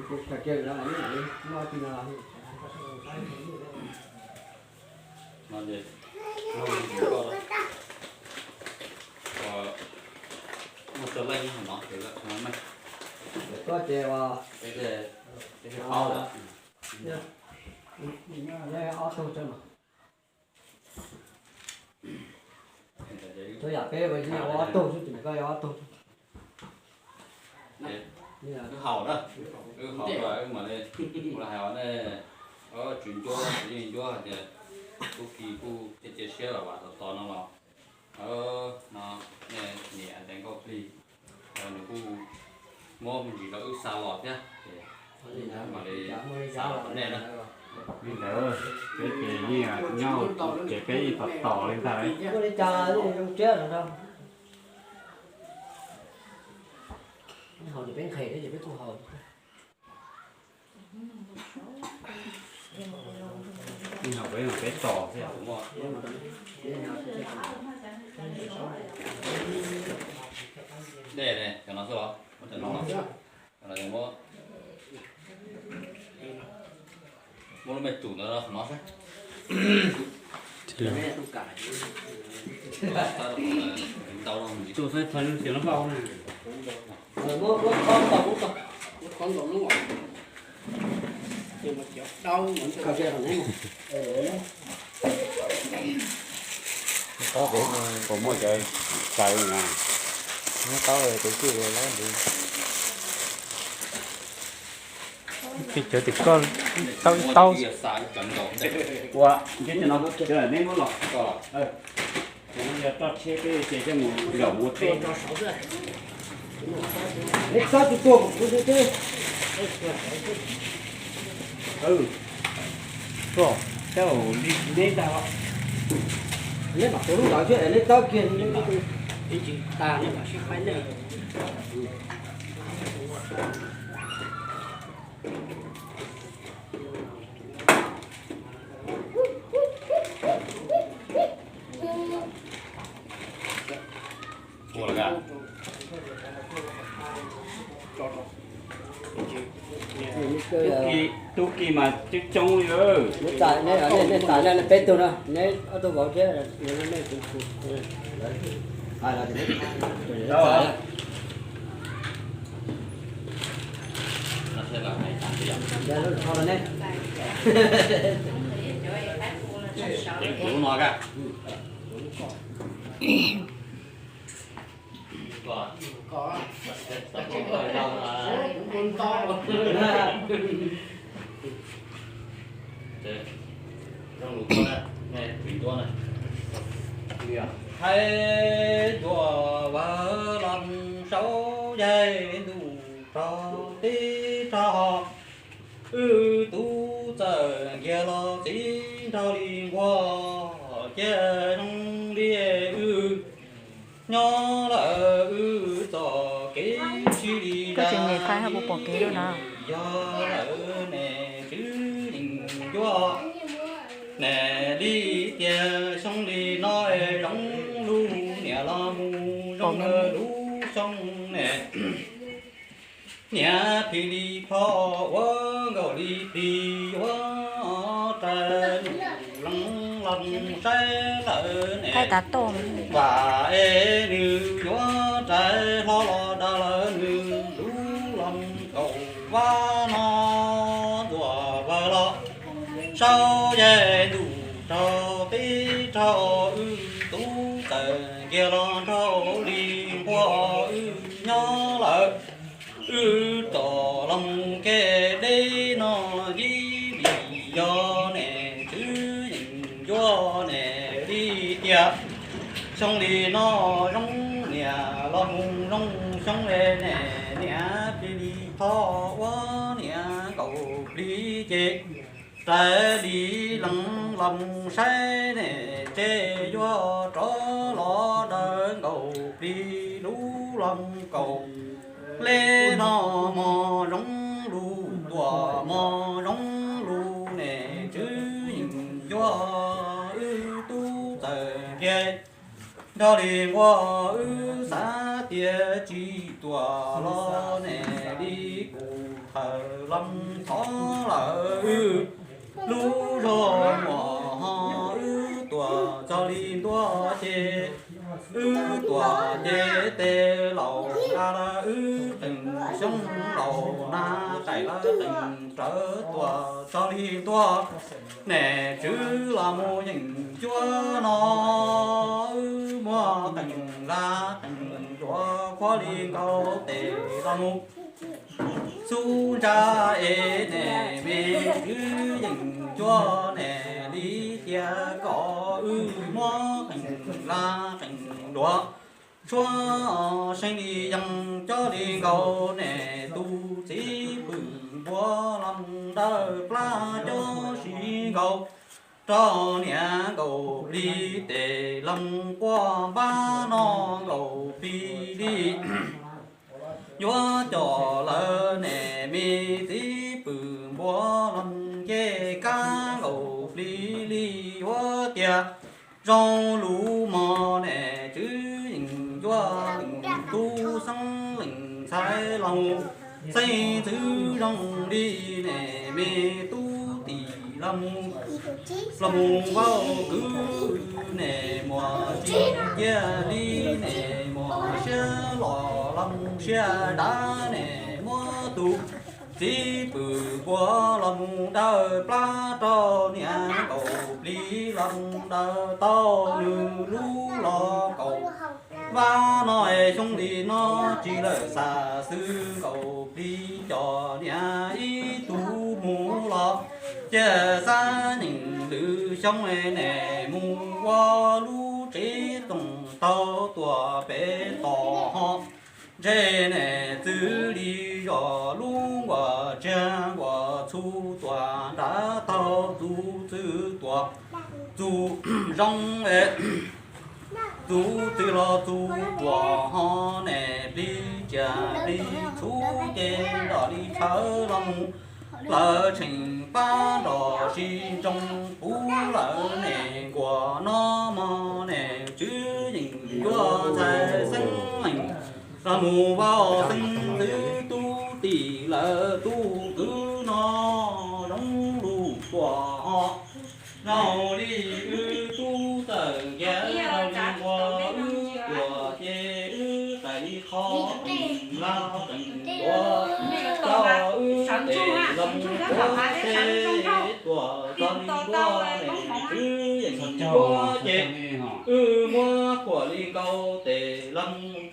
Tus khaws kiag no, no ti no. No ces, no, muaj cov leej no ces lawm no meej. Koj ces, es, es paub lawm. Ob tug tso mas. Txhua yam peb ua ob tug xwb, ces koj yuav ob tug. Wb haus na, wb haus, wb mam li ua hais nej, tswv ncuab, tswv yeej ncuab hais tias tub ki kuj cia cia siab los vam tos tos no los, no, nej niam hais tias Nkauj Plig, nws kuj muab me ntsis rau wb xa los thiab, ces mam li xa rau nej na. Li ntawd peb ces yeej nyob ces peb yeej tos tos li ntag. Ua li cas zoo siab no. Haus ces peb nqhis thiab ces peb kuj haus. Ib no peb, peb tos thiab. Dej ne, cov no xwb los? Muab cov no los? Cov no muab, muab lub me tus ntawd los qhov no saib. Tus saib tau lub xiav lub vauj na. Muab, muab khob ntaus lub, muab khob ntaus lub. Ces mas cov dau mas kho kiag qhov neb mas. Puas muaj cov tsaws na? Nyob tau tus twj laib ntawd. Peb cov tim koj tau ib tau. Ua neb muab los, yog roj tsheb peb ces coj mus zaum ua teb. Neb txhob tus tuaj kuv xwb. Tuaj, neb ntag. Neb mam tua lub ntawd thiab es neb txhob kiag, neb tsis tas neb mam sib faib nej. Ua lawm. Tub ki mas coob coob li. Neb txais, neb txais nej peb tug no, neb ob tug vauv thiab. Lub no ka. Hais ntuas vawv los mus saub yaig ntuj rog teb rog, wb tub txawm nkiag los txiv nrog li nquag, cia zoo li wb nyob lawm wb txoj kev tsis li. Koj tsis nias kha ho puas pom kev lawm na? Yog lawm ne, tswv yeej ncuab ne, li tias xyoo li no zoo lub niam los mus zoo lub xyoo ne. Niam plig li pho ua nkaus li plig yuav rais num leej los saib lawm ne. Vam es nws yuav rais hlo los dag lawm nws lub los kaum vab no, ntuas vawv los saub yaig ntuj rog teb rog, wb tub txawm nkiag los nrog li nquag wb nyob lawm. Wb tom los mus kev deb no yib vim yog ne, tswv yeej ncuab ne, li tias xyoo li no zoo niam los mus zoo xyoo ne, niam plig li tho ua niam nkaus plig ces rais li leej los mus saib ne, tseg yuav rov los dawb nkaus plig lub los kaum leb no, mos zoo lus tuaj mos zoo lus ne, tswv yeej ncuab wb tub txawm nkiag nrog li nquag, wb xav tias tsis tuaj los ne, li kuv lawm los thov lawm wb lub zog muam ho wb tuam txog li ntuj ces wb tuam ces tes laus da lawm wb qees xyoob laus na qaim lawm qees rawv tuam txog li ntuj. Niam tswv los mus yeem cuab no wb muab qees la qees duav khuab li nkaus tes los mus xub ntsa es niam me twb yeem cuab niam li tias kom wb muab qees la qees duav tshuab seej li yees cob li nkaus niam tus txiv pwm npua los mus dawb plab cob si nkaus rau niam nkaus plig tes los mus quaj npab no nkaus plig li. Yuav coj lawm niam me txiv pwm npua los mus nce kab nkaus plig li yuav tias zoo lus mog niam tswv yeem cuab leej tub xeeb leej ntxhais los mus xeeb ntxwv zoo li niam me tub tim los mus los mus vauv kwv niam muam tsis cia li niam muam siab los los mus siab dav niam muab tus txiv pwm npua los mus dawb plab rau niam nkaus plig los mus dawb tau nws lub los kaum vab no es xyoo li no tsis lawm xav xwb nkaus plig coj niam ib tug mus los ces xab nees lwm xyoo niam mus ua lub tsev toom tau tuam pem tom ho ntshe niam txwv li zos lub nkuaj tsiag nkuaj txhu tuam nrad tau txuj txwv tuam txuj zoo es txuj txwv los txuj ruam ho niam plig tsiaj plig txhu ces nrog li tshawv los mus lawv tseem pab nrog sib ntsoov puv lawm niam nkuaj no mog niam tswv yeem cuab ntxhais xeeb leej los mus vauv xeeb ntxwv tub tim lawm tub kwv no zoo lus tuam ho zoo li wb tub txawm ncav rau li nqua wb tuam ces wb qais li qho qees la qees tuav rau wb tes los mus tuav ces tuam txog li nqua niam twb yeem cuab ces wb muab khuam li nkaus tes los mus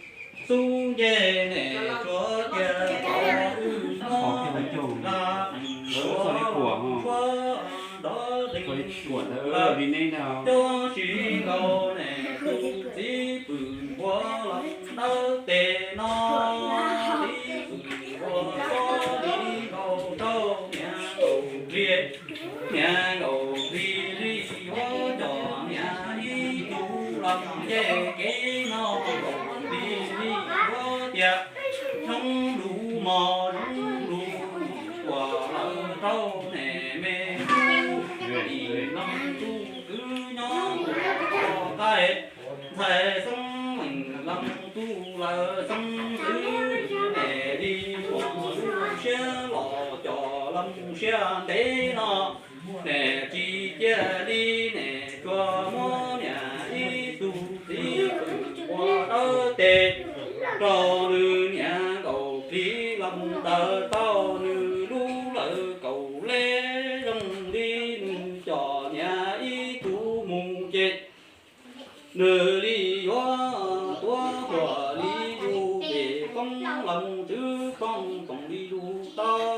xub nce niam tsuav cia tau wb muab qees la qees tuav tshuab nrov qees tuav cov si nkaus niam tus txiv pwm npua los dawb tes no txiv pwm npua txob li nkaus rau niam nkaus plig niam nkaus plig li yuav coj niam ib tug los nce kev no nkaus plig li yuav tias zoo lus mog zoo lus tuam lawm rau niam me tub tim los tub kwv nyob ua qaib ntxhais xeeb leej los tub lawm xeeb ntxwv niam li ua lub siab los coj los siab ntev no niam tsis cia li niam tsuas muab niam ib tug txiv pwm ua dawb tes rau nws niam nkaus plig los mus dawb tau nws lub lawm kaum leb zoo li nws coj niam ib tug mus ces nws li yuav tuav huam li lus pem koob los mus tswv poob koom li lus tau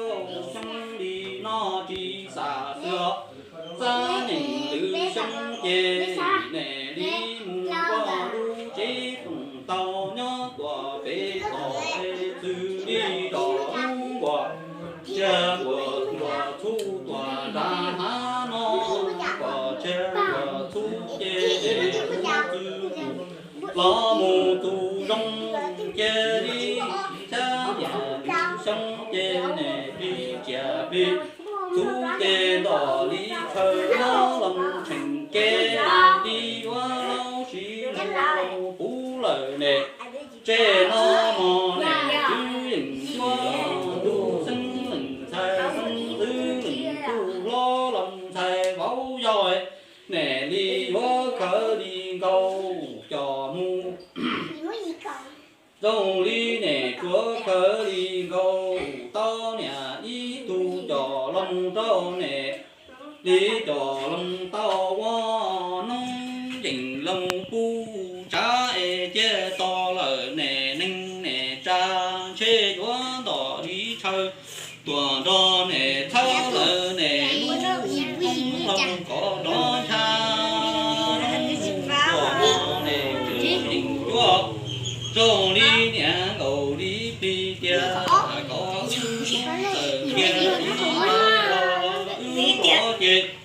xyoo li no tsis xam xwm xab nees lwm xyoo ces niam li mus ua lub tsev toom tau nyob tuam pem tom es txwv li zos lub nkuaj tsiag nkuaj nkuaj txhu tuam nram hav no nkuaj tsiag nkuaj txhu ces es txwv tus los mus tus zoo cia li xab nees lwm xyoo ces niam plig tsiaj plig txhu ces ntom li chaw nyob los mus tseem kev li yuav laub siv los mus puv lawm niam tsev no mog niam tswv yeem cuab ntuj xeeb leej Zoo li nim tshuav kawg li nkaus tau niam ib tug coj loo rau nim li coj loo tau ua noob yeem loo puj tsav es ciaj to lawm nim neeg nim tsa ntshe yuav ntog li tshaw tuaj nrog nim txhawb lawm nim lub loo kom rov ncha tuaj nim tseem yeem cuab zoo li niam nkaus li plig tiag kom wb txawm kiag li wb los ces